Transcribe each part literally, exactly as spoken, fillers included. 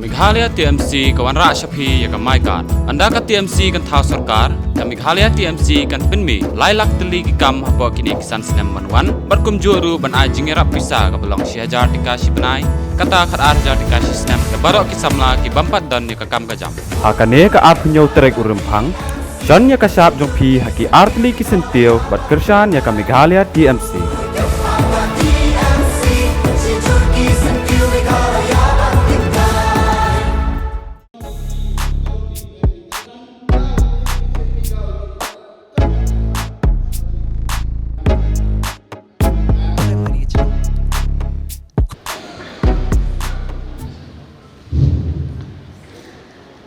Meghalaya T M C ka wanrah sha phi ya ka My Card. Ynda ka T M C kan thaw sorkar, ka Meghalaya T M C kan pynmih lai lak tylli ki kam hapoh kini ki san snem ban wan, bad kumjuh ruh ban ai jingyarap pisa kaba long shi hajar tyngka shi bnai, kata khatar hajar tyngka shi snem, da baroh ki samla ki bym pat don ya ka kam ka jam. Ha kane ka arphew hynñiew tarik u Rymphang, shon ya ka shap jong phi ha ki ar tylli ki syntiew bad kyrshan ya ka Meghalaya T M C.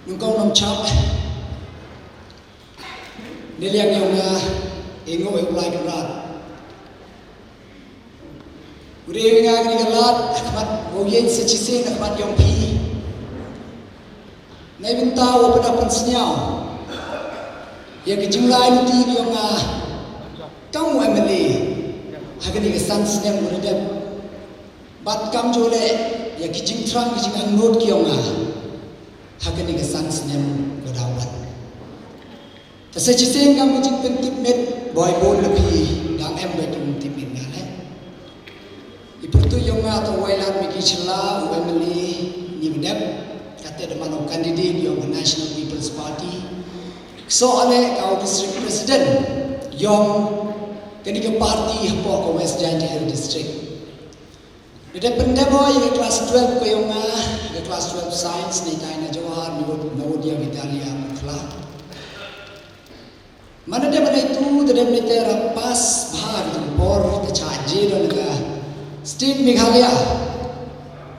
Nyngkong nongchap. Neliang yong nga, e ngooh e u Blai Kynrad. U dei nga kani ka lad, ha khmat, wow yeng sa chisien ha khmat yong phi. Neibynta wow pyndap pynsñiaw ya ka jinglai luti yong nga kam u M L A ha kani ka san snem wa da dep. Bad kamjooh leh ya ki jingthrang ki jingangnud ki yong nga ha kani ka san snem wa da wan. Te sa chisien kam ka jingpyntip miet, boi bun la phi dang em beit u pyntip miet nga leh. I pyrtuit yong nga toh u Wailadmiki Shylla, u M L A ni wa dep, katte da man u candidate yong ka National People's Party. Ksoh leh ka u District President yong kani ka party hapoh ka West Jaiñtia Hills District. Da dep pyndep o ya ka class twelve ka yong nga, ya ka class twelve Science, neitai na Jawahar Nawo-, Navodaya Vidyalaya Mukla. Man da dep neitu, da dep neite rap pass bha ki por, te chah jia da na ka State Meghalaya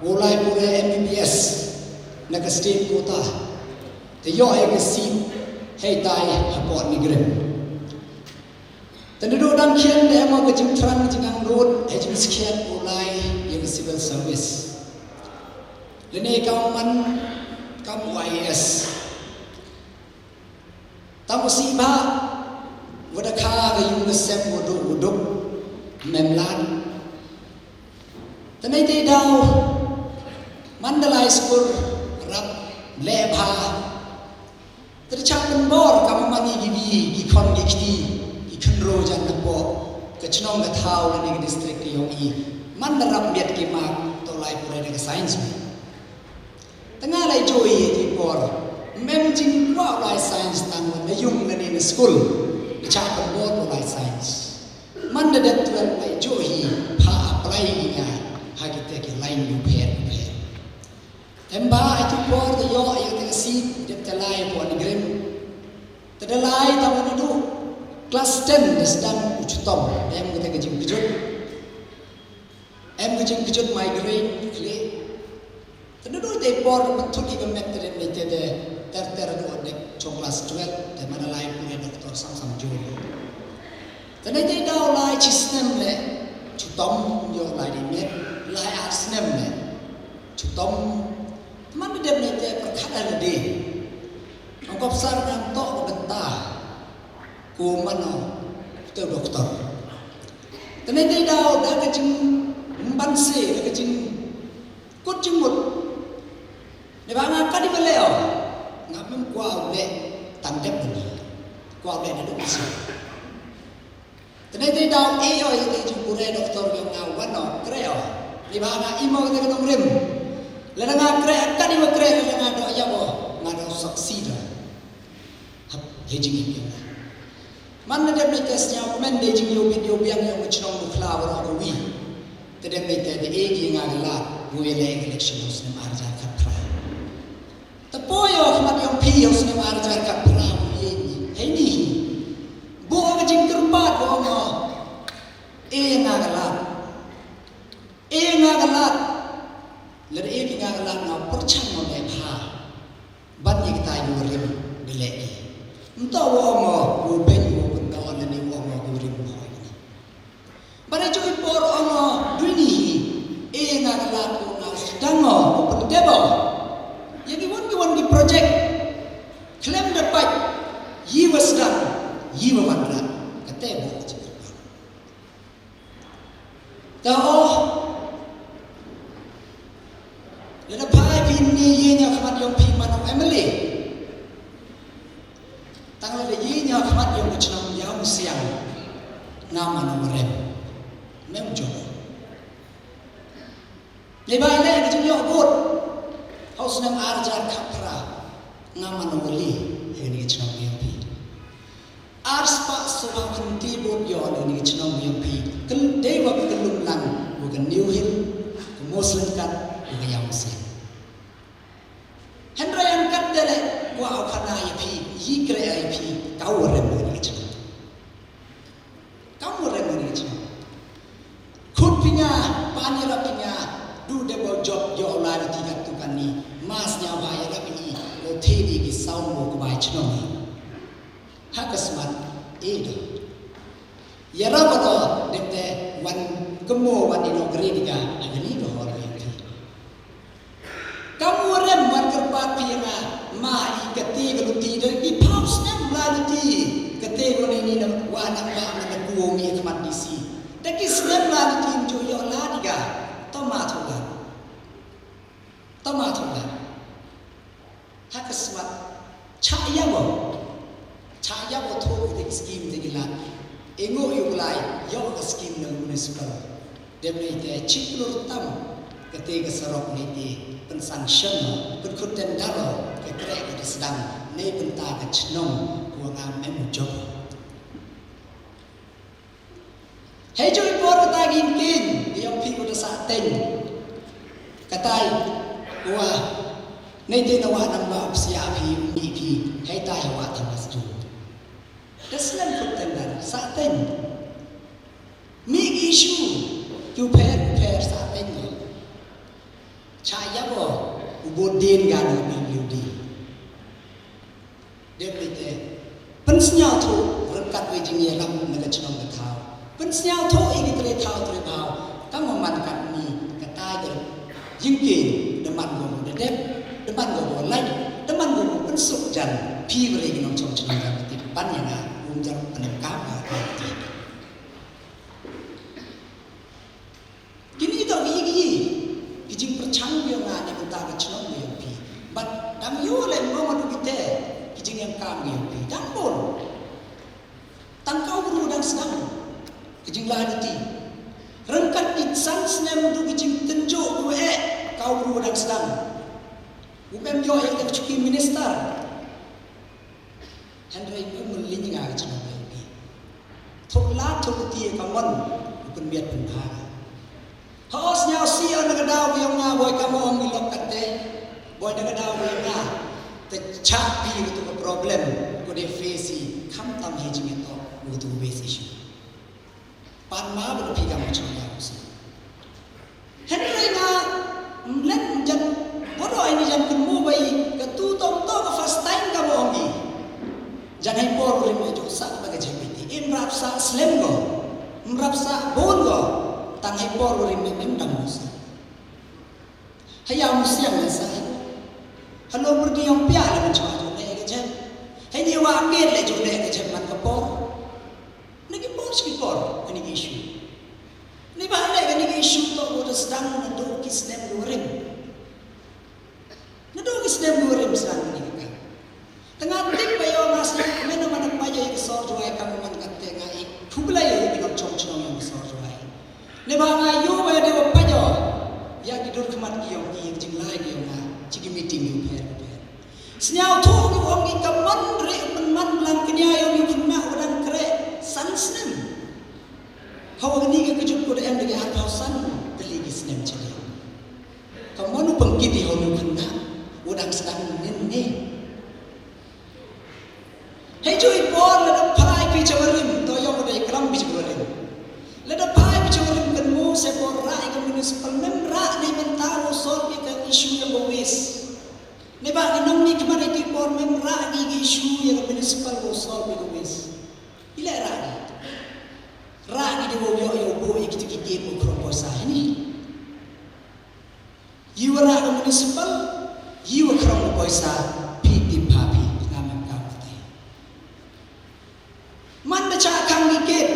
wow lai pule M B B S na ka state quota. Te yoh ya ka seat heitai hapoh NEIGRIHMS. Te nadooh dang khian da em o ka jingthrang jingangnud, hei jingskhiat wow lai ya ka civil service. Lane kam man kam u I A S. Tang u sih bha, wa da kha ka yung ka sem wa duk wa duk, mem lad. Te neitei daw, man da lai skur, rap leh bha. Te da chah pynbor kam man i ki wi, ki khon ki kti, ki khynroo jan hapoh ka chnong ka thaw lane ka district ka yong i. Man da rap miat ki mark, toh lai pule da ka science. Te nga lai jooh i ki por, mem jingkwah lai science tang wa na yung lane na school, da chah pynbor lai science. Man da dep twelve lai jooh i, pha apply i nga ha kite ki line u pher u pher. Em ba, itu por te yoh ya te ka seat, dep te lai hapoh NEIGRIHMS. Te da lai tang wa nadooh class ten da sdang u chitom, em kate ka jingkjut. Em ka jingkjut migraine, khlieh. Te nadooh te por da pynthut i ka met te dep neite te ter ter dooh dep chong class twelve, te man da lai pule doctor sam sam jur. Te neite daw lai chi snem leh, chitom yoh lai di met, lai ar snem leh, chitom. Man da dep neite pyrkhat lade. Ong kop sar ngan toh ka bynta. Ko man o te doctor. Te neite daw da ka jingbanse, da ka jingkut jingmut. Neibhah nga kat i wa leh o. Nga mem kwah u leh tang dep ni. Kwah u leh nadooh mynsiem. Te neite daw e o ya te jingpule doctor yong nga wan o, kreh o. Neibhah nga im o kate ka nongrim. Lada nga kreh, kat i wa kreh, lada nga doh yap o, nga doh succeed o. Hap, hei jingim yong nga. Man da dep neite sñiaw kmen de jingyow bit yow biang yong ka chnong Mukla waroh kawi. Te dep neite te e ki ya nga ka lad, wow ya leh election ha u snem ar hajar khatphra. Te poi o khmat yong phi ha u snem ar hajar khatphra, wow ye ni. Heini hi. Booh ka jingkyrpad wa ong o. E ya nga ka lad. E ya nga ka lad. Lada e ki nga ka lad nga pyrchang o leh bha. Ban ya kitai kiwa rim da leh ki. Ymtoh wa ong o, wow beiñ wow pyndoh lane wa ong o kiwa rim wa hoi kini. Bad hajooh i por ong o, du ini hi, e nga ka lad ko nga sdang o, ko pyndep o ya kiwon kiwon ki project. Khlem da pait, yi wa sdang, yi wa wanrah. Kate booh ka jingkyrpad. Te o, lada phai phi ini ye nga Tang la da yi ña khmat yong ka chnong Iawmusiang. Nga man u rem. Mem jong. Neibhah i leh ka jingyoh vote. Ha u snem ar hajar khatphra. Nga man u wali. Hei ni ka chnong yong phi. Ar spah soo phaw khyndai vote yoh ni ka chnong yong phi. Khyndai wa ka kyllum lang. Wa ka New Hill. Ka Muslim kat. Wa ka Iawmusiang. Hynrei kat te le, wa u khana ya phi, yi kre ya phi, ka u rem ni chim. Ka u rem ni chim. Khut phi nga, pan ya rap phi nga, du de bo job, yoh la ni ti kat tu kan ni, mas nya wa ya rap ni, lo the ni ki sound bo ku bai chnong ni. Ha ka smat, e do. Ya rap do, de te, wan kemo, wan ino kre ni ka, ha ka ni do hor ni ti. Kam u rem wan kyrpad phi nga, ma i kate ka luti da ki phaw snem la luti, kate ko ni ni na wa nang ba na ku mi khmat D C. Da ki snem la luti mju yoh la di ga, tama thola. Tama thola. Ha ka smat, cha ya bo. Cha ya bo tho ki scheme te ki la. E ngo yu lai, yoh ka scheme na municipal. Dem nei te chik lur tam, kate ka sarok nei te, pynsanction, pynkhut tender, ka kreh ka sdang, nei pynta ka chnong, ko nga mem jok. Hei jooh i por katai ngin kin, ka yong phi ko da sah teng. Katai, wa, nei te na wa nang wa psia phi, mi phi, hei tai wa tang mas jooh. Da slem khut tender, sah teng. Mi ki issue, ki u pher, u pher sah teng. Cha ya bo, u bo din ga na mi liu di. Dep ni te, pynsñiaw tho, ryngkat wa i jingyarap na ka chnong ka thaw. Pynsñiaw tho i ki tre thaw tre bhaw, kam wa man kat ni, katai de, jingke, da man ko da dep, da man ko lai, da man ko pynsuk jan, phi wa re ki nongchong chnong jan ti pan ya nga, um jan pynam ka ma ka ti. Kini toh ki, ki, ki jingpyrchang yong nga na ka bynta ka chnong yong phi. Bad dang yoh le mo ma du ki te, ki jingem kam yong phi. Dang bun. Tang ka u bru dang sdang. Ki jingla ni ti. Ryngkat ki san snem du ki jingtynjuh du e, ka u bru dang sdang. U mem yoh ya ka chuki minister. Hynrei u mylliñ nga ka chnong yong phi. Thok la thok ti ka mon, u pynbiat pynbha. Ho sñiaw si na ka daw yong nga boi kam ong i lok kate. Boi na ka daw yong nga. Te chap phi tu ka problem, ko de face i, kam tam he jing to, ko tu face issue. Pan ma ba phi kam chong ya si. Hynrei nga, mlen jan, bodo ini jan kynmu bai, ka tu tong to ka first time ka bo ong i. Jan hai por rim e jok sa ba ka jemiti. Im rap sa slem go. Im rap sa bon go. Tang hai por rim e im dang musa. Haya musiang le sa. Halo berdi yong pia le menchwa jok le ka jem. Hei ni wa ket le jok le ka jem man ka por. Ni ki por, ki por, kani ki issue. Ni ba le kani ki issue to ko da sdang na do ki snem do rim. Na do ki snem do rim sdang ni ka. Tanga tik ba yo mas ni, men na man pa yo i sor Jowai kam man ka te nga i. Khublai yo i nongchong chnong yo sor Jowai. Ni ba nga yo ba de pa yo. Ya ki dur khmat ki yo ki jinglai ki yo nga. Chi ki meeting yo pher pher. Sñiaw tho ki ong ki ka man re pynman lang kñia yong ki pynman wa dang kre san snem. Hawa kani ka kjut ko da em da ki ar phaw san tylli ki snem chali. Ka man u pangkit i haw ni pynman wa dang sdang nin ni. Hei jooh i por lada phai phi cha warim, to yong da i klam phi cha warim. Lada phai phi cha warim kynmu se por rah i ka municipal mem rah ni mynta u solve i ka issue yong ka waste. Ni ba ki nong ni kman i ki por mem rah ki ki issue ya ka municipal ko solve ya ka waste. I le rah ki. Rah ki de wo yo yo bo i ki ki ki mo khro poisa ini. Yi wa rah ka municipal, yi wa khro poisa, phi ti pha phi, nga mem ka pati. Man da cha khang ki ket,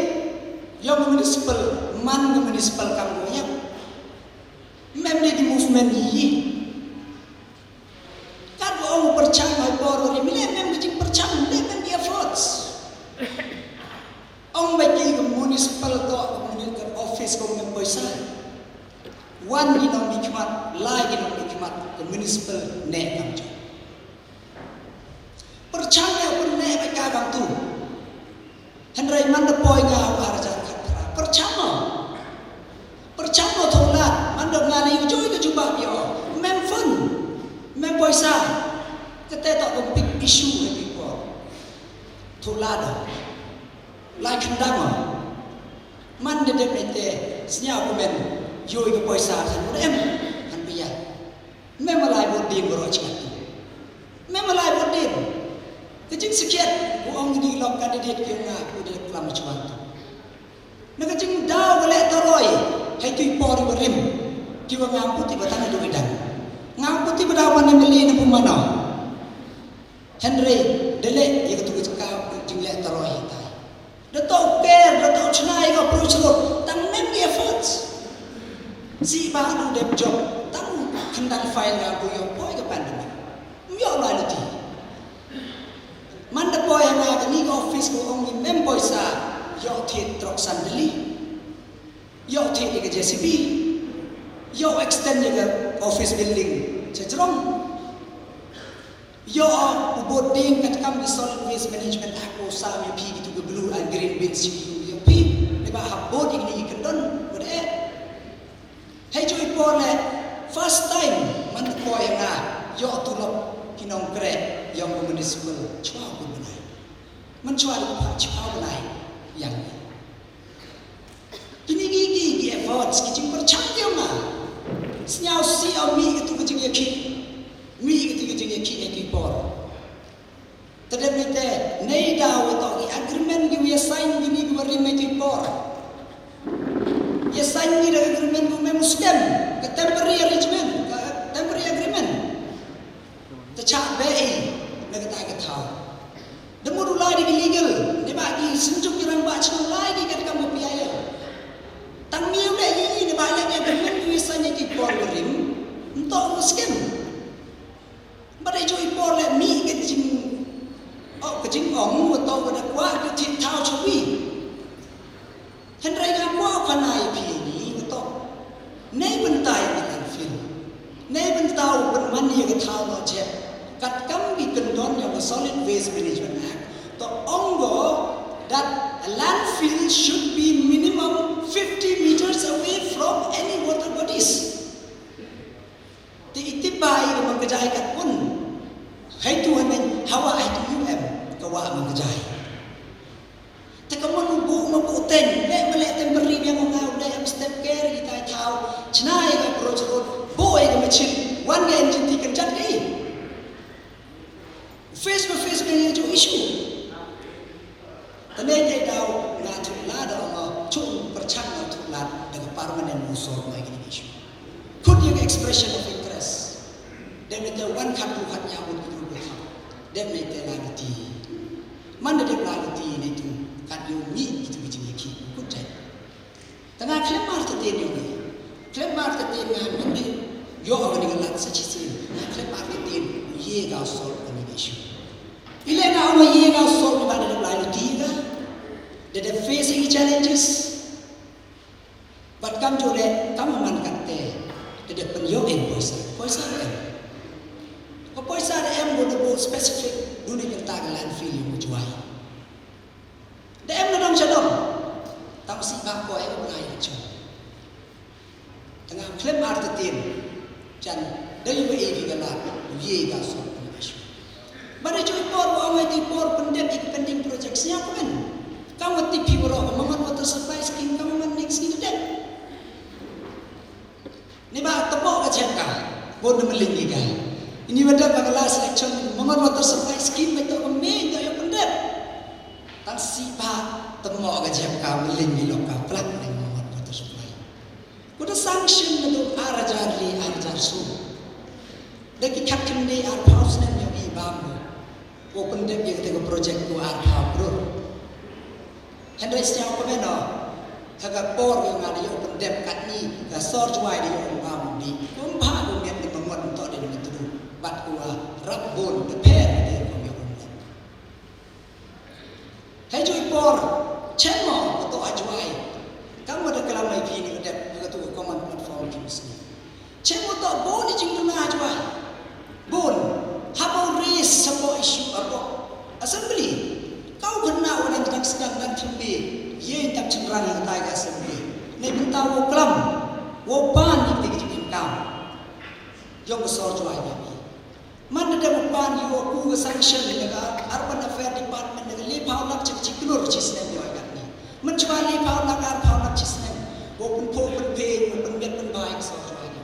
yong municipal, man ka municipal kam ko yap. Mem de ki movement yi. Kat wa ong pyrchang hai por wa rim, le mem ka jingpyrchang, le mem ki effort. municipal ne kam jong. Pyrchang ne pun ne ba ka kam tu. Hynrei man da poi nga u ar hajar khatphra. Pyrchang o. Pyrchang o tholat. Man da nga ni joi ka jubab yo. Mem fund. Mem poisa. Kate to ko big issue ha ki por. Tholat o. Lai khyndang o. Man da dep ite sñiaw ko men. Joi ka poisa han em. Han biya. Mem lai vote din bro chikatu. Mem lai vote din. Ka jingsakhiat, u ong ini lok candidate ki nga, u de klam chuan tu. Na ka jingdaw wa leh taroi, hei tu i por i wa rim, ki wa ngam puti wa tang du i dang. Ngam puti wa daw wa nem le na pumano. Hynrei, de le, ya ka tu ka jingka, jingleh taroi ya tai. Da toh ker, da toh chna ya ka approach road, tang mem ki efforts. Si ba du dep job, tang khyndang file nga ku yoh poi ka pandemic. Yoh lai luti. Man da poi ha nga ka ni ka office ko ong ni mem poisa, yoh thied trok san Delhi. Yoh thied ya ka J C B. Yoh extend ya ka office building cha jrong. Yoh u bot ding katkam ki Solid Waste Management Act ko sam ya phi ki tu ki blue and green bins chi ki yoh phi. Neba ha bot ding ni ki kyndon ko de. Hei jooh i por le, first time man ko ya nga, yoh tulop ki nongkreh yong ka municipal, chwa bun bnai. Man chwa da pha chwa bnai yang. Kini ki, ki, ki efforts, ki jingpyrchang yong nga. Sñiaw si o mi ki tu ki jingyakhih. Mi ki tu ki jingyakhih hei ki por. Te dep ni te, nei da wa toh ki agreement ki wa ya sign ki ni ki wa rim hei ki por. Ya sign ki da agreement ki wa mem u scam, ka temporary arrangement, ka temporary agreement. Te chah bei, na ka ta ka thaw. Da mut u lai da ki legal, ne ba ki synjuk ki rangbah chnong lai ki ka kam wa P I L. Tang ngi u le yi, ne ba le ki agreement ki wa ya sign hei ki por wa rim, ntoh u scam. Ba dei jooh i por le mih ka jing, oh, ka jingong, wa toh wa da kwah ka thied thaw chawi. Hynrei nga kwah u khana ya phi ni, wa toh. Nei bynta ya ka landfill. Nei bynta u pynman ya ka thaw no jep. Katkam ki kyndon yong ka Solid Waste Management Act. Toh ong ko that a landfill should be minimum fifty meters away from any water bodies. Te i tip ba i ka man ka jai kat pun. Hei tu haneng hawa hei tu U M ka wa man ka jai. Te ka man bu ma bu teng, le ma le teng beri biang ma ngau, le am step care i tai thaw, chna i ka approach road, bu i ka machine, wan ka engine ti kan jat ka i. Face to face ka ya ju issue. Te nei dei daw nga thuk lad da ong o, chung pyrchang nga thuk lad da ka permanent mu solve mai kini ki issue. Khut ya ka expression of interest. Dep nei te wan khat du khat ñiaw mut ki du khat. Dep nei te lai luti. Man da dep lai luti nei tu kat yow mih ki tu ki jingyakhih. Khut jai. Te nga khlem mar te tien yong i. Khlem mar te tien nga mynde yoh ka ni ka lad sa chisien. Nga khlem mar te tien u ye ka u solve ka ni ka issue. I le nga ong ye ka u solve ni ba da dep lai luti ka. Da dep face i challenges. But kam jooh le, kam man kat te. Da dep pynyoh i poisa. Poisa da em. Ka poisa da em ko da booh specific. Du ni kynta ka landfill yong u Jwai. Da em na dong cha dong. Tang si ba ko e u lai election. Te nga khlem ar te tien. Jan, da yow e ki ka lad, ye ka solve ka ni ka issue. Ba da jooh i por, wa ong i por, pyndep i pending project, sñiaw ko men. Kam wa tip phi waroh, ka Mamot Water Supply Scheme, kam wa man next scheme dep. Ni ba tymmo ka jhep ka, bun na mling ki ka. Ini wa dep ba ka last election, Mamot Water Supply Scheme, ba toh ka main, toh yow pyndep. Tang si ba tymmo ka jhep ka, mling ni lok ka, plak na Mamot Water Supply. Ko da sanction na du ar hajar le ar hajar so. Da ki khat khynde ar phaw snem yow i bam ko. Ko pyndep ya kate ka project ko ar phaw klur. Hynrei sñiaw ko men o. Ha ka por yong nga da yow pyndep katni ka sor Jwai da yow bam di. Ko bha ko miat ni Mamot nto de ni tu. Bat ko, ah, rap bun te pher de ko yow pyndep. Hei jooh i por, chem mo, ko toh ha Jwai. Kam wa da klam i phi ni ka dep, ka tu ka common platform ki misni. Chem mo toh bun i jingduna ha Jwai. sdang dang thymme, ye tang chynrang ya katai ka assembly. Neibynta wow klam, wow pan ya katai ka jingim kam yong ka sor Jowai ka. Man da dep u pan yow ku ka sanction na ka Urban Affairs Department na ka le phaw lak chi chi klur chi snem yow ai katni. Man chwa le phaw lak ar phaw lak chi snem. Wow pynpho pynphe, wow pynbiat pynbai ka sor Jowai ka.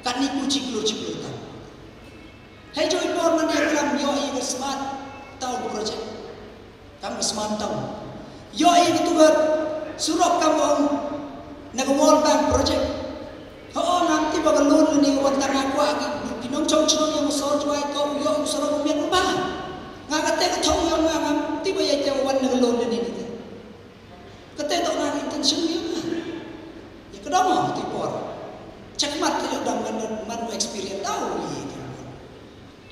Katni ku chi klur chi klur tang. Hei jooh i por man ya klam yow i ka smart town project. Kam ka smart town. Yow i ka tu ka surok kam ong na ka World Bank project. Ho, ngam tip ba ka loan lane ka wan tang nga kwah ki, ki nongchong chnong yong ka sor Jowai ko, yow u surok u miat u ba. Nga kate ka thong yong nga, ngam tip ba ya te wan na ka loan lane ni te. Kate toh nga ka intention yong nga. Ya ka dong o, tu i por. Chakmat ka yow dang man, man experience daw ye.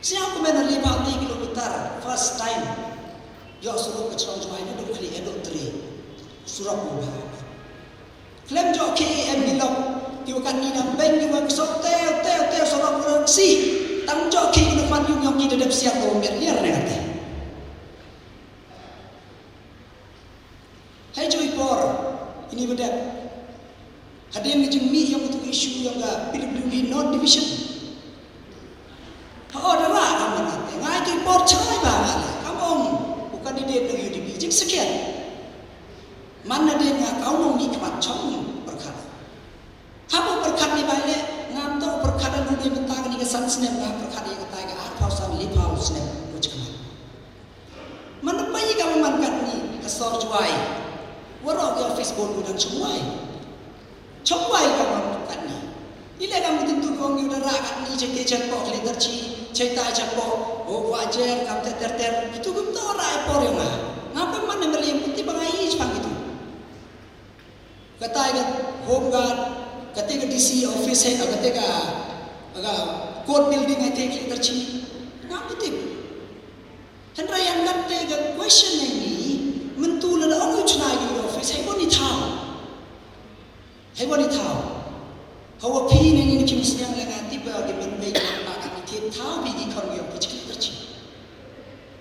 Sñiaw ko man le phaw le kilometer, first time. Yow surok ka chnong Jowai na duk khli e duk tre. Surok u ba. Khlem jooh ki em ni lok. Ki wa katni nang beng ki wa ksok te, te, te surok u rang si. Tang jooh ki na man yung yong ki da dep siar ko mer liar ne kate. Hei jooh i por, ini wa dep. Hadien ka jingmih yong ka tu issue yong ka P W D North Division. Ha, o da rah kam man kate, ngai tu i por chrai ba nga le. Kam ong u candidate na U D P, jingsakhiat. Man na dien nga kam ong mih khmat chong pyrkhat. Kam ong pyrkhat ni bai le, ngam toh pyrkhat da du dei mynta kani ka san snem nga pyrkhat ya katai ka ar phaw san le phaw snem wa chakhmat. Man da pai ka man katni ka sor Jowai. Waroh ki office bun u dang chongwai. Chongwai ka man katni. Ile kam tin tu kong yu da rah katni che ke che po khle dar chi, che tai che po. O wa jer kam te ter ter. Tu kum to rah e por yong nga. Ngam pe man ne mali ti ba ngai i chpang itu. Katai ka Home Guard, katai ka D C office hai, katai ka, ka court building hai te ki tarchi. Ngam tip. Hynrei yan katai ka question hai ni, mynta lada ong u chna ki office, hai boni thaw. Hai boni thaw. Hawa phi ne ni ki musniang le nga tip ba ki ban bei ki ba ka ki tip thaw bi ki khon yong ki chi tarchi.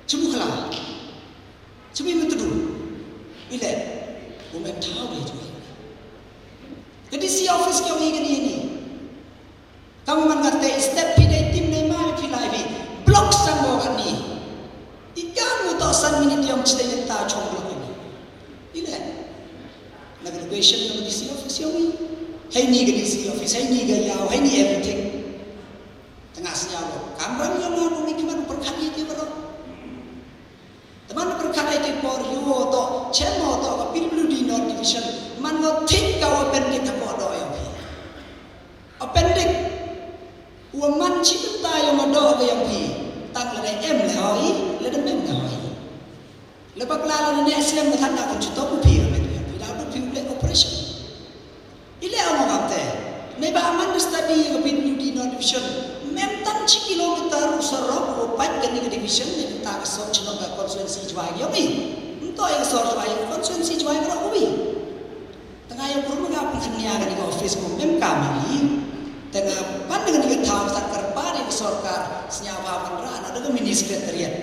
Chimu khala. Chimi myntudu. Ile, u mem thaw de jooh. Ka D C office ki ong i kani ni. Kam man kate step phi dei tim nei ma phi lai phi. Block sang mo kani. I kam u toh san minit yong chite yong ta chong block ini. Ile. Na ka location na ka D C office yong i. Hai ni ka D C office, hai ni ka yaw, hai ni everything. Tengah sñiaw lo. Kam rang yong nga ko mi ki man pyrkhat i ki bro. Te man pyrkhat ai ti por yow toh, chem o toh ka P W D North Division. Man ngo thik ka wa appendix hapoh doh yong phi. Appendix. Wa man chi bynta yong nga doh ka yong phi. Tang lada em le hoi, lada mem le hoi. Le bakla lada ne snem nga than da kan chuto u phi, phi da u phi u le operation. Ile ong o kam te. Neiba man da study ka P W D North Division. Mem tang chi kilometer u surok u pait kani ka division, neibynta ka sor chnong ka constituency Jowai yong i. Nto i ka sor Jowai, constituency Jowai ka rok u i. Tang nga yong kurma ka pynkhynnia kani ka office ko mem kam i. Tang nga pan kani ka thaw sa kyrpad i ka sorkar, sñiaw ba ban rah na da ka mini secretariat.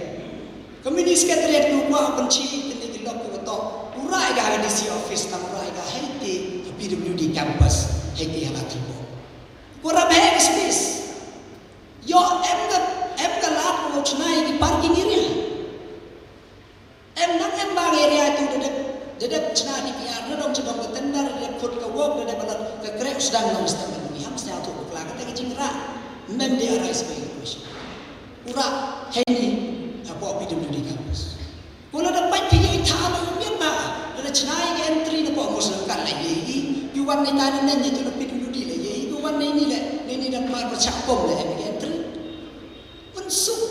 Ka mini secretariat ki kwah pynchi kani ki lok ki toh. U rah i ka ha D C office tang u rah i ka ha iti ha P W D campus, ha iti ha Lathimbo. Ko rap ha space. Yow em ka, em ka lad ko chna i ki parking area. Em nang em ba area tu da dep, da dep chna D P R, da dong chadong ka tender, da dep khut ka work, da dep alat ka krek sdang nong sdang ni ham sñiaw tu ko kla kate ka jingrah. Mem de arise by question. U rah, hei ni, hapoh P W D campus. Ko lada pait phi yei thaw la u miat ma, lada chna i ka entry na poh Muslim kan la yei i, pi wan ni ta na nen itu na P W D la yei i, pi wan ni ni le, ni ni da mar ba chak pom le em ka entry. Pynsuk,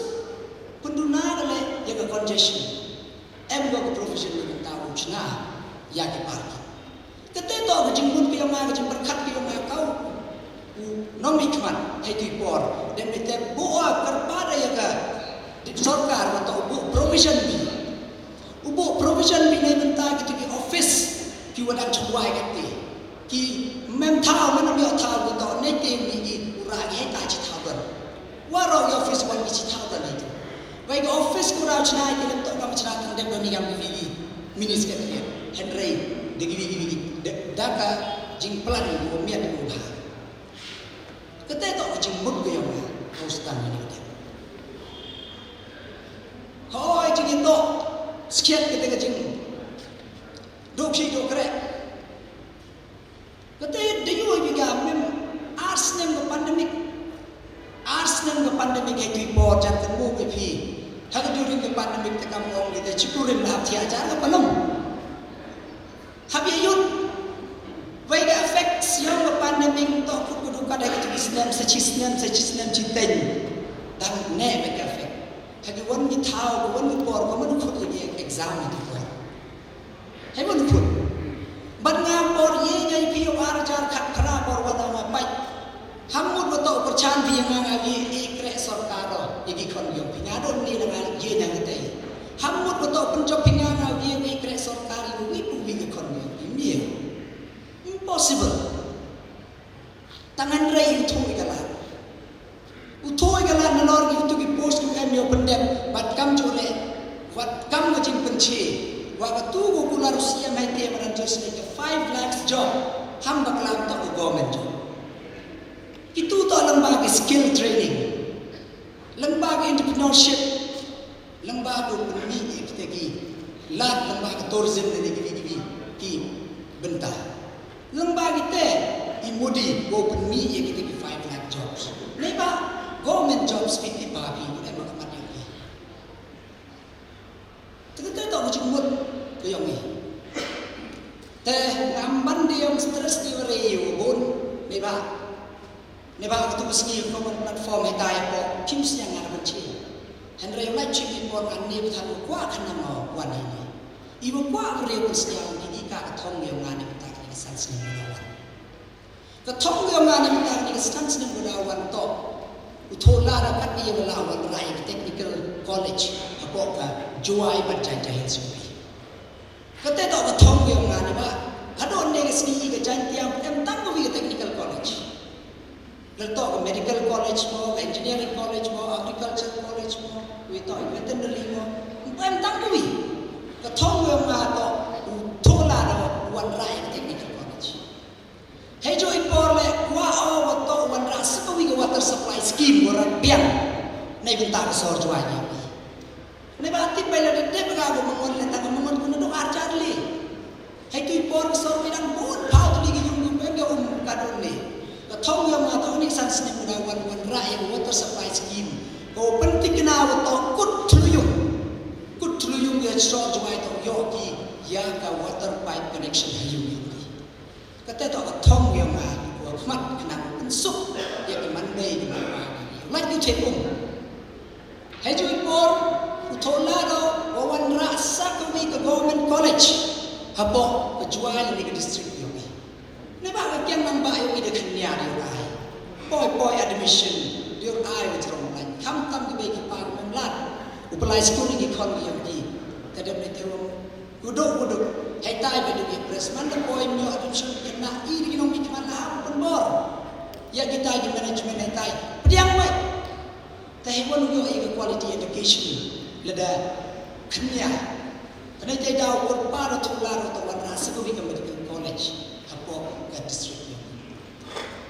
pynduna ka le, ya ka congestion. Em ko ka provision ni ka ta u chna, ya ka parking. Kate toh ka jingmut ka yong nga, ka jingpyrkhat ka yong nga kaw. U nongmihkhmat, hei tu i por. Dem ni te booh kyrpad ya ka sorkar wa toh u booh provision bi. U booh provision bi neibynta ki tu ki office ki wa dang chongwai kate. Ki mem thaw, mem yoh thaw ki toh, nei te mi ki u rah ki hei ta chi thaw don. Waroh ki office wan ki chi thaw don hei tu. Wei ki office ki u rah chna ki lem toh kam chna tang dem don ni kam ki wi. Mini Secretariat, hynrei da kiwi kiwi ki, da, da ka jingplan ko miat ko bha. Kata toh ka jingmut ka yong nga, ka u sdang ini ka. Hoi, jingitoh, skhiat kata ka jing. Duk shi duk krek. Kata da yoh i biga mem ar snem ka pandemic. Ar snem ka pandemic hei tu i por jan ka mu ka phi. Ha ka during ka pandemic te kam ong kita chi kurim la hap thiah jar ka palong. Hap ya yut. Wei ka effect yong ka pandemic toh ku ku duka da ka tu snem sa chi snem sa chi snem chi teng. Dang ne wei ka effect. Ha ki wan ki thaw, ki wan ki por, ka man khut ka exam ki por. Hei wan khut. Ban nga por ye nga i phi yoh ar jar khat phra por wan nga pait. Ham mut wa toh pyrchan phi nga nga ye e kreh sorkar ro, ye ki khon yong phi nga don ni la nga ye nga nga tei. Ham mut wa toh pynjop phi nga nga ye e kreh sorkar ye wi pu wi ki khon yong phi. Mie. Impossible. Tangan rei u thui ka la. U thui ka la na lor ki tu ki post ki em yoh pyndep, bad kam jure, wat kam ka jingpynche. Wa ka tu ko kular u C M hei te maran just like a five lakhs job, ham baklam toh ka government job. Ki tu toh lamba ki skill training, lamba ki entrepreneurship, lamba du pynmih ya kita ki lad, lamba ka tourism ne ki, ki, ki, ki bynta. Lamba kita i mudi ko pynmih ya kita ki five lakh jobs. Neiba government jobs fifty pa phi, em ka mat ya phi. Te kata toh ka jingmut ka yong i. Te ngam ban di yong stress di ware i u bun, neiba. Neiba ka tu ka sngi ka wan platform hei tai ko, kim siang ngar ban chi. Hynrei u lai chi ki por an ni bthan u kwah khan nang o wan hei ni. I wa kwah u re u siang ki i ka ka thong yong nga ni bthan ni ka san snem u la wan. Ka thong yong nga ni bthan ni ka san snem u la wan toh. U thoh la da kat i wa la wan rai ka technical college. Hapoh ka Jowai bad Jaintia Hills U P. Kata toh ka thong yong nga neiba. Hadooh ne ka sngi ka Jaintia em tang ka wi ka technical college. Lada toh ka medical college mo, ka engineering college mo, agriculture college mo, wi toh veterinary mo. Em tang ka wi. Ka thong yong nga toh, u thoh la da wan rai ka technical college. Hei jooh i por le, kwah o wa toh wanrah sa ka wi ka water supply scheme wa rap biang. Nei bynta ka sor Jowai ni. Neiba tip bai la dep ka wa mangon le tang ka mangon ku na dong ar jar le. Hei tu i por ka sor wi dang bun phaw tu li ki yung yung em ka um ka dong ne. Ka thong yong nga toh ni san snem da wan wanrah ya ka water supply scheme. Ka wa pyntikna wa toh kut thlu yung. Kut thlu yung ya sor Jowai toh yoh ki ya ka water pipe connection ha yung yung ki. Kata toh ka thong yong nga, wa khmat khnang pynsuk ya ki manbei ki manpa. Lait u thep um. Hei jooh i por, u thoh la da, wa wanrah sa ka wi ka government college. Hapoh ka Jowai lane ka district yong i. Neiba ka kiang nang ba yong i da khynnia da yoh ai. Poi poi admission, da yoh ai wa jrong lait. Khamtam ki bei ki pa ki mem lad. U pynlai skul ki khon ki yong ki. Ka dep ne te wa Kuduk, kuduk. Hei tai ba duk i press man da poi myo admission kena i di ki nong mi ki man la ham pynbor. Ya ki tai ki management hei tai. Pdiang wei. Te hei wan u yoh i ka quality education. Lada khynnia. Kane te daw kur pa da thula ro ta wanrah sa ka wi ka medical college. Hapoh ka district yong.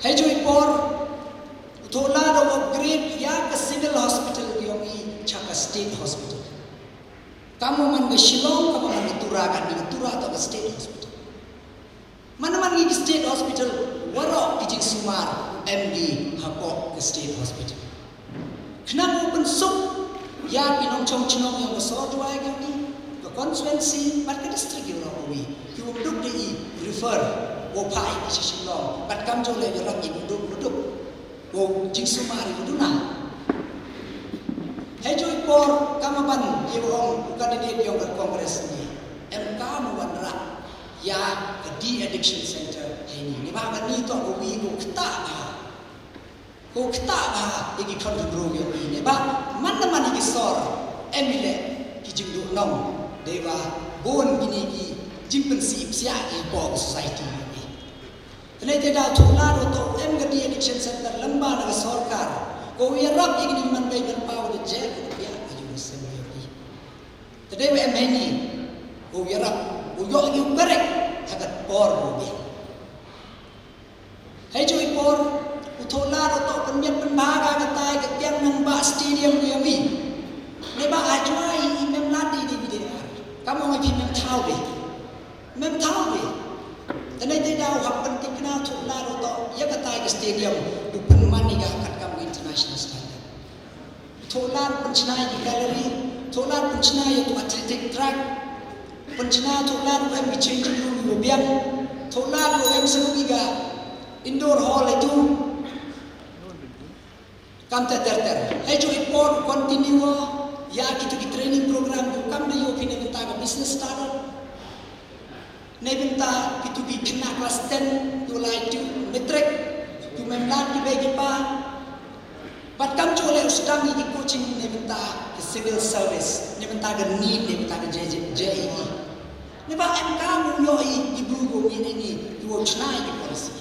Hei jooh i por. U thoh la da upgrade ya ka civil hospital yong i cha ka state hospital. Kam u man ka Shillong, kam u man ka Tura, kan ka Tura toh ka state hospital. Man man ki state hospital, waroh ki jingsumar em ki hapoh ka state hospital. Khnang u pynsuk ya ki nongchong chnong yong ka sor Jowai ka wi, ka constituency, bad ka district yong ka wi. Ki wa duk de i refer, wa phah i ki cha Shillong, bad kamjooh le ka rap i wa duk, wa duk. Wow jingsumar i duna. Hei jooh i por kam u ban i wa ong u candidate yong ka Congress ni. Em kam u wanrah ya ka de-addiction center hei ni. Neiba ka ni toh ka wi ko kata ba. Ko kata ba ya ki khon khynru yong i neiba. Man na man i ki sor. Em i le ki jingduh nong. Dei wa bun kini ki jingpynsih psiah ki hapoh ka society yong i. Kane te da thula ro toh em ka de-addiction center lamba na ka sorkar. Ko wi yarap i kini man bei ban paw de je ko ya ka yung sem ya ki. Te dei wa em hei ni. Ko yarap, u yoh ki u karek ha ka por u biang. Hei jooh i por, u Thohlad u toh pynmiat pynbha ka katai ka Kiang Nangbah Stadium ka yong i. Neibhah ha Jowai i mem lad di di bidin ar. Kam ong i phi mem thaw de. Mem thaw de. Te neitæ daw hap pyntikna u Thohlad u toh ya katai ka stadium, u pynman i ka katkam ka international standard. Thohlad pynchna ya ki gallery, Thohlad pynchna ya tu athletic track, pynchna Thohlad u em ki changing room wa biang, Thohlad u em sa ki ka indoor hall itu. Kamtæ ter ter. Hei jooh i por u continue o ya kitu ki training program, u kam da yoh phi neibynta ka business startup. Neibynta kitu ki khynnah class ten, tu lai tu matric, tu mem lad ki bei ki pa. Bad kamjooh leh u sdang ya ki coaching neibynta ka civil service, neibynta ka NEET, neibynta ka JEE. Neibhah em kam u yoh i ki bru ko ini ni, ki wow chna i ki policy.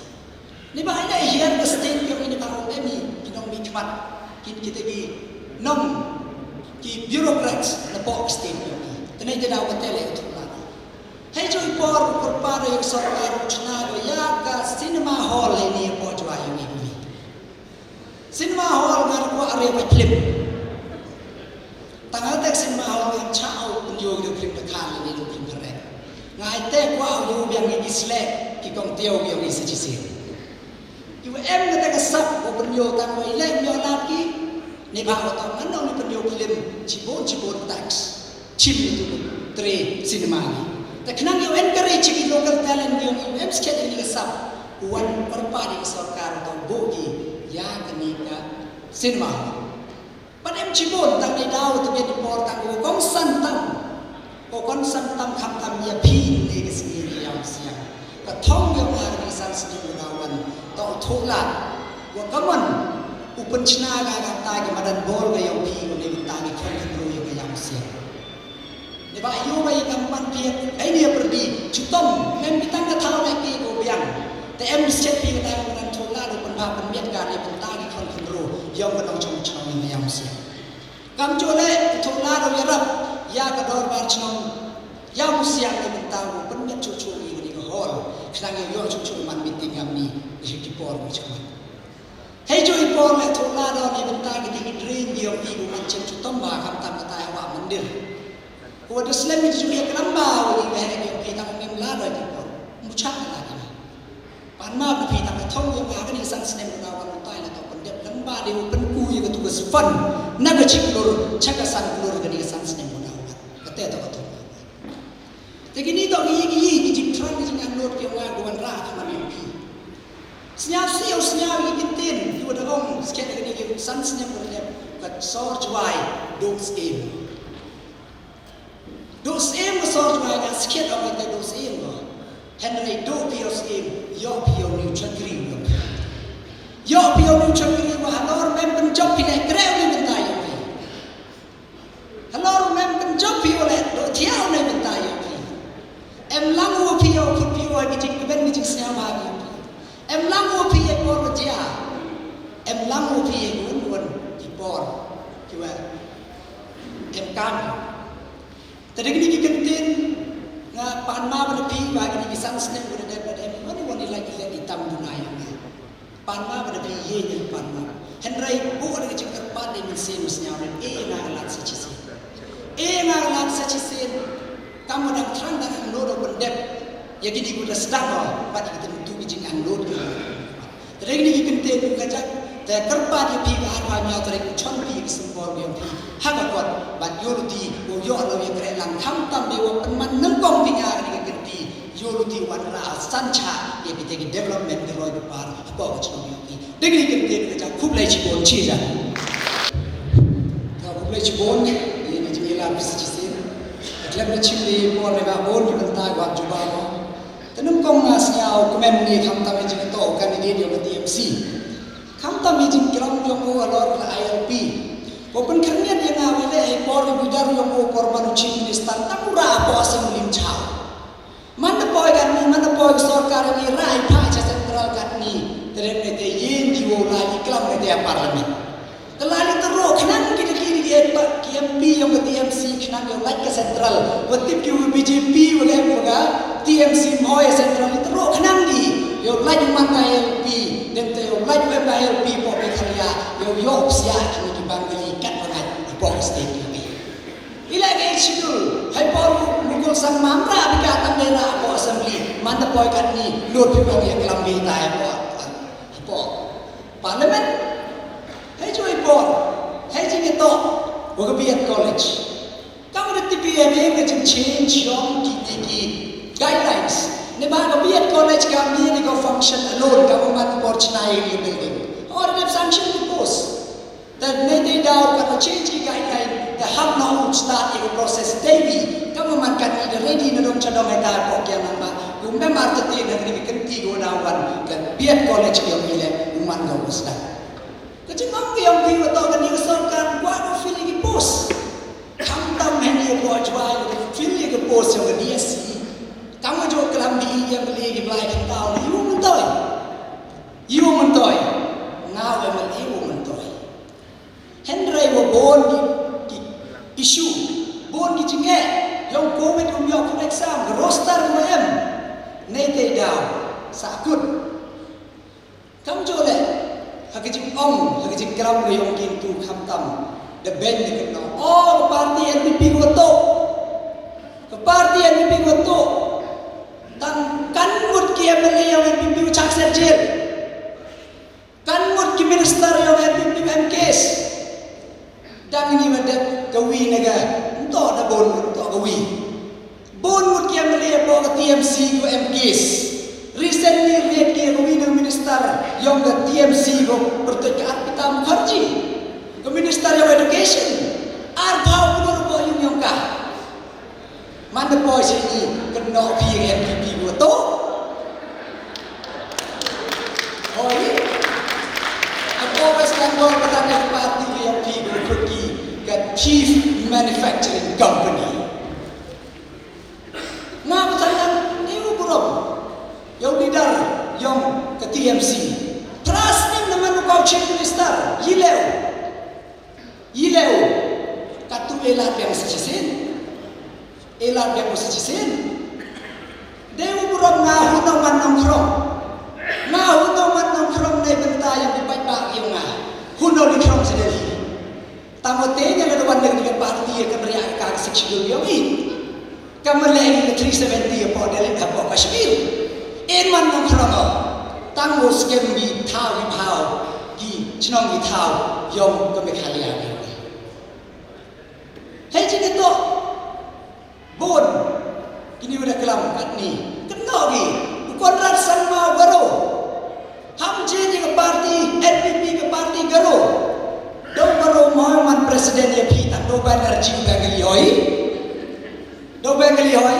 Neibhah i leh hiar ka state yong i neibhah u em i ki nongmihkhmat, ki kitæ ki nong, ki bureaucrats napoh ka state yong i. Te neitæ daw katæ leh u Thohlad. Hei jooh i por u kyrpad ya ka sorkar u chna ko ya ka cinema hall heini hapoh Jowai yong i. Cinema hall nga da kwah re wa film. Tang hatæ ka cinema hall nga chah u pynyoo ki film da khan lane da film phareng. Nga itæ kwah u yoo biang ki sleh ki kongtiew yong i sa chisien. Kiwa em katæ ka sap wa pynyoo tang wa i leh yoh lad ki. Neibhah wa toh ngan nong i pynyoo film chiboon chiboon tax. Chim itu tre cinema ni. Te khnang yow encourage ki local talent yong i, em skhet ini ka sap. Wan kyrpad ya ka sorkar toh booh ki ya kani ka cinema. Pat em chiboon tang ni daw te biang i por tang ko kongsan tam. Ko kongsan tam khamtam ya phi ne ka sngi ni yong siang. Ka thong yong nga kani san snem wa daw wan toh u Thohlad. Wa kammon u pynchna ka katai ka madan ball ka yong phi, u neibynta ki khon khynroo yong ka yong siang. Neibhah yow wa i kam pan phi, heini ya pyrdi, chitom, mem ki tang ka thaw leh ki ko biang. Te em skhet phi katai ka madan Thohlad u pynbha pynmiat ka neibynta ki khon khynroo yong ka nongchong chnong yong ka yong siang. Kamjooh leh u Thohlad u yarap ya ka dorbar chnong yong siang neibynta u pynmiat chooh chooh i kani ka hall. Khnang yow yoh chooh chooh man meeting kamni, ki por wa chooh man. Hei jooh i por leh Thohlad u neibynta kitæ ki drain ki yong i u man chem chitom bha khamtam katai hawa mandir. Ko wa da slem i jooh ya ka lamba wa i waheh yong i tang mem lad u ki por. Mucha ka lad i. Pan map na phi tang ka thong yong nga kani ka san snem wa daw wan u tai la toh pyndep lamba de u pynku ya katu ka fund na ka chi klur cha ka san klur kani ka san snem wa daw wan. Katæ toh ka thong. Te kini toh ki, ki, ki jingthrang ki jingangnud ki yong nga ka wanrah ka man yong phi. Sñiaw sñiaw sñiaw ki kyntien ki wa da ong skhet kani ki san snem wa da dep ka sor Jowai dooh syiem. Dooh syiem ka sor Jowai ka skhet ong katæ dooh syiem ko. Hynrei dooh phi yow syiem, yoh phi yow ni u chakri yong phi. Yoh phi yow ni u chakri wa halor mem pynjop phi leh kreh u neibynta yong phi. Halor mem pynjop phi u leh dooh thiah u neibynta yong phi. Em lang u phi yow khut phi u ki jingkmen ki jingsñiawbha yong phi. Em lang u phi ya i por wa jia. Em lang u phi ya i won won ki por kiwa em kam. Te da kini ki kyntien nga pan map na phi wa kini ki san snem wa da dep da em won won i lait i lait i tam duna yong nga. Pan map da phi ye ni pan map. Hynrei booh da ka jingkyrpad da i mynsiem sñiaw da e nga ka lad sa chisien. E nga ka lad sa chisien. Kam wa dang thrang dang angnud u pyndep ya kini ki wa da sdang o, bad ya kitu ki jingangnud ki. Te da kini ki kyntien ki kajak, te kyrpad ya phi ka ar wa ñiaw tarik u chong phi ya ki symbol yong phi ha ka kot, bad yooluti wow yoh la u yakrehlang khamtam de wow pynman nyngkong phi ya kini ki kynti. Yooluti wanrah san cha ya kitæ ki development ki roi ki par hapoh ka chnong yong i. Da kini ki kyntien ki kajak, khublei chiboon chijan. Ka khublei chiboon, ya ini jingyalap sa chisien. Ka khlem da chim de por neibhah boon ki bynta wa jubab o. Te nyngkong nga sñiaw kmen ni khamtam ya jingtoh u candidate yong ka TMC. Khamtam ya jingklam yong u halor ka I L P. Wow pynkhyrniat ya nga wa i leh i por i bidar yong u por man u Chief Minister tang u rah hapoh Assembly chaw. Man da poi katni, man da poi ka sorkar yong i rah i phah cha central katni, te dang neitæ ye ki wow lai ki klam neitæ ha Parliament. Te lai li te ruh khnang ki da ki ki e pa ki M P yong ka T M C khnang yow lait ka central. Wa tip ki wa B J P wa em wa ka T M C mo ya central. Ito ro khnang di yow lait man ka L P. Dem te yow lait wa em ka L P po Meghalaya. Yow yoh psiah kini ki Bengali kat wa ngat po state yong i. Ila ka schedule hai por mukul sang mamra bika tam dera po assembly. Man da poi kat ni lut pi bang ya klam bi tai po. Po. Parliament. Hei jooh i por, hei jingitoh wa ka B Ed College. Kam da tip i ya ne ka jing change yong ki, ki, ki guidelines. Neibhah ka B Ed College kam ni ni ka function alone, kam man por chna i building. Or dep sanction ki post. Te neitei daw ka change ki guideline, te ham na u start i ka process dei wi. Kam man kat ni da ready na dong cha dong hei ta po kya nang ba. Ku memar te te na ni ka kynti ko daw wan ka B Ed College ki yong i le, u man ka u start. Ka jingong ka yong phi wa toh kani ka sorkar kwah ko fill i ki post. Khamtam heini ya po Jwai ko fill i ki post yong ka D S C. Kam wa jooh klam di i ya ka le ki blai kyntaw i u myntoi. I u myntoi. Nga wa man i u myntoi. Hynrei wa bun ki, ki issue, bun ki jingeh yong covid, um yoh pun exam, ka roster wa em. Neitei daw sahkut. Kamjooh le ha ka jingong, ha ka jingklam ka yong ki, tu khamtam da beiñ da kynnoh, o ka party N P P ko toh. Ka party N P P ko toh. Tang kan ngut ki M L A yong N P P u chak ser jel. Kan ngut ki minister yong N P P em case. Dang ni wa dep ka wi na ka, nto da bun ngut, nto ka wi. Bun ngut ki M L A po ka T M C ko em case. Recently ret ki ka wi na minister yong ka T M C ko pyrtuit ka Arpita Mukherjee. Ka minister yong education. Arphaw klur po yung yong ka. Man da poi sini kynnoh phi N P P wa toh. Hoi. Ako West Bengal ka tang ka party ka yong phi ko khut ki ka chief manufacturing company. Nga ka tang ni u burom. Yow leader yong ka T M C. Trust ni na man u kau chief minister. Yileu. Yileu, katu e lad biang sa chisien. E lad biang sa chisien. Dei u burom nga hu no man nongkhrong. Nga hu no man nongkhrong nei bynta yong ki paidbah yong nga. Hu no li khrong sa Delhi. Tang wa te nga la wan dang ka party ya ka meriah ka six schedule yong i. Kam le ka three seventy ya po Delhi, ya po Kashmir. Em man nongkhrong o. Tang wa skem ki thaw ki phaw, ki chnong ki thaw yong ka Meghalaya. Hei jingitoh. Bun. Kini wa da klam katni. Kynnoh ki. U Conrad Sangma Garo. Ham je ni ka party, N P P ka party Garo. Dong Garo mo man president ya phi, tang do Banerjee Bengali hoi. Do Bengali hoi.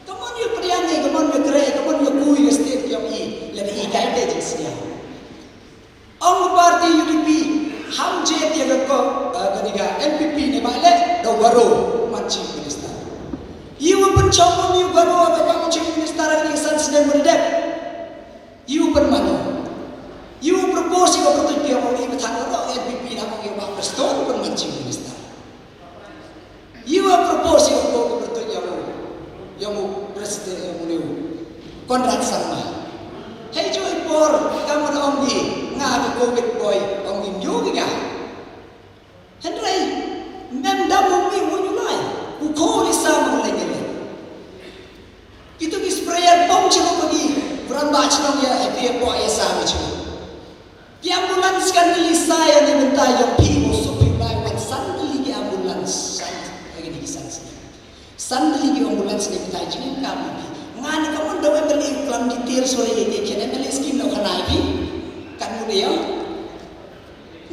Kammon yow pdiang ni, kammon yow kre, kammon yow kui ka state yong i, lada i kai te jingsniaw. Ong party U D P, ham je ya ka ko, eh, kani ka N P P ne ba le, do Garo man chief minister. Yow pynchong yow Garo ka ba chief minister ni san snem wa dep. Yow pynman. Yow propose yow pyrtuit yow i ba thang ro N P P na yow ba pastor pynman chief minister. Yow propose yow ko pyrtuit yow, yow president yow ni Conrad Sangma. Hei jooh i por kam ong ki nga ka covid boy, ong ki yow ki nga. Hynrei mem dam u mi u ñu lai. U ko li sa mo le ngene. Itu ki sprayer pom chilo pagi. Kuran ba chilo ya, e pia po ya sa mi chilo. Ki ambulance kan ni sa ya ni bynta yong phi u sup phi bai wan san tylli ki ambulance. San, lagi ni ki san sini. San tylli ki ambulance ni bynta jingim kam phi. Nga ni kammon da wa beli klam details wa ye ke M L A scheme no khana phi. Kan mu de yo.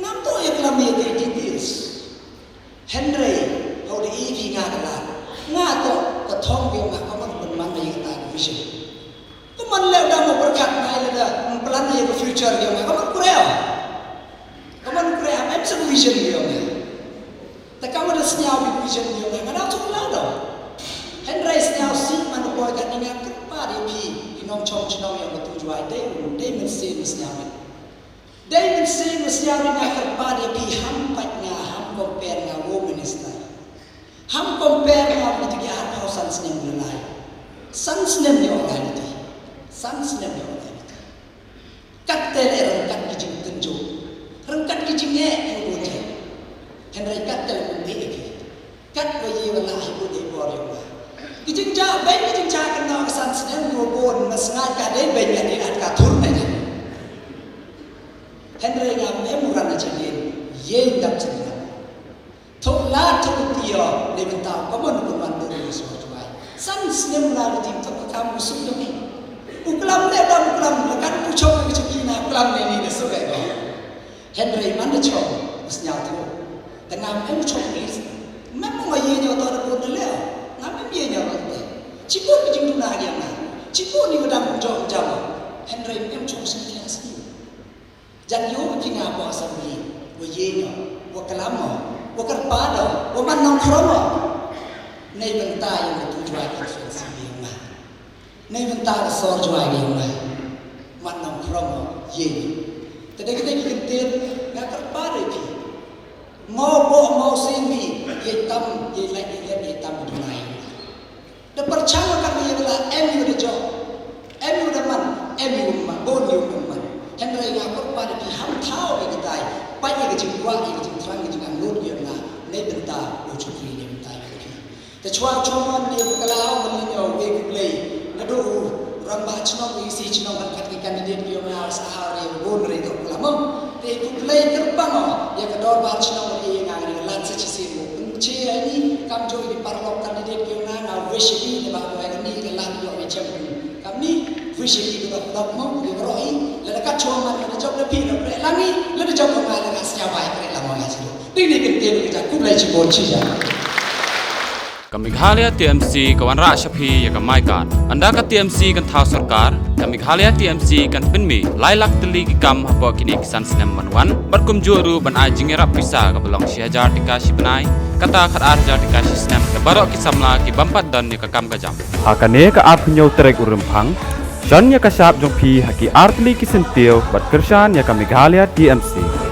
Ngam to ya klam ya ke details. Hynrei, hau da i phi nga ka lad. Nga to, ka thong ki nga kammon pynman da ya ka ta ka vision. Kammon le da mo pyrkhat nai le da, plan ya ka future ya nga, kammon kure. Kammon kure, am em sa vision ya nga. Ta kammon da sniaw bi vision ya nga, nga da tu la do. Hynrei sniaw si man poi ka ni nga kyrpad ya phi, ki nongchong chnong ya ka tu Jwai, dei, dei mynsiem sniaw. Dei mynsiem sniaw ni nga kyrpad ya phi ham pat nga ham compare nga u minister. Ham compare nga u ki ar phaw san snem u lai. San snem yow lai ti. San snem yow lai ti. Katte le ryngkat ki jingtynjuh, ryngkat ki jingeh ki u bun jai. Hynrei katte le kum dei ki. Kat wa ye wa lah hi u dei bor yow nga. Ki jingjah beiñ, ki jingjah kynnoh ka san snem u bun, nga sngaid ka dei beiñ, ka dei at ka thur ne jai. Hynrei ngam em u ran na jingin, ye ndap jingin. Thok la thok u tio, ne bynta u kammon u man du u sor Jowai. San snem la u jing thok ka kam u suk demi. U klam le dam u klam, le kan u chok u chok ki na u klam ne ni le suk ai ba. Hynrei man da chok, u sñiaw thok. Te ngam em chok list. Mem mo ye ño to da bun le. Ngam em ye ño ro te. Chi bun ki jingduna ki ya nga. Chi bun ni u dam jok jam. Hynrei em chok sñiaw sñiaw. Jan yoh phi nga po assembly, wa ye ño, wa klam o, wa kyrpad o, wa man nongkhrom o. Nei bynta yong ka tu Jowai constituency yong nga. Nei bynta ka sor Jowai yong nga. Man nongkhrom o, ye ño. Te dei ka dei ki kyntien, nga kyrpad o phi. Mo bo mo sing phi, ye tam, ye lai ye lem, ye tam du nai. Da pyrchang ka kam ye la em yu da jok, em yu da man, em yu man, bun yu man. Hynrei nga kyrpad da phi ham thaw ye kitai, pait ye ka jingkwah, ye ka jingthrang, ye ka jingangnud ki yong nga, nei bynta u chukri, nei bynta u chukri. Te chwa chwa man ye ka la u man ye we khublei, nadooh u rangbah chnong, u E C chnong, bad kat ki candidate ki yong nga, sa ha re bun re to ka la mo. Te khublei kyrpang o, ya ka dorbar chnong, ya nga ngi lan sa chi sien mo. Pynche ya ni, kam jooh ki paralok candidate ki yong nga, nga wish ya ki, ne ba ko ya ni, ka lan yoh ni champion. Kam ni, wish ya ki ka dok mo, ki bro i, lada ka chong man, lada jop da phi, lada pre langi, lada jop nga, lada sñiaw bai, pre lang nga chi. Ding ni kyntien ka ja, khublei chibun chi ja. Ka Meghalaya T M C ka wanrah sha phi ya ka My Card. Ynda ka T M C kan thaw sorkar, ka Meghalaya T M C kan pynmih lai lak tylli ki kam hapoh kini ki san snem ban wan, bad kumjuh ruh ban ai jingyarap pisa kaba long shi hajar tyngka shi bnai, kata khat ar hajar tyngka shi snem, da baroh ki samla ki bym pat don ya ka kam ka jam. Ha kane ka arphew hynñiew tarik u Rymphang, shon ya ka shap jong phi ha ki ar tylli ki syntiew bad kyrshan ya ka Meghalaya T M C.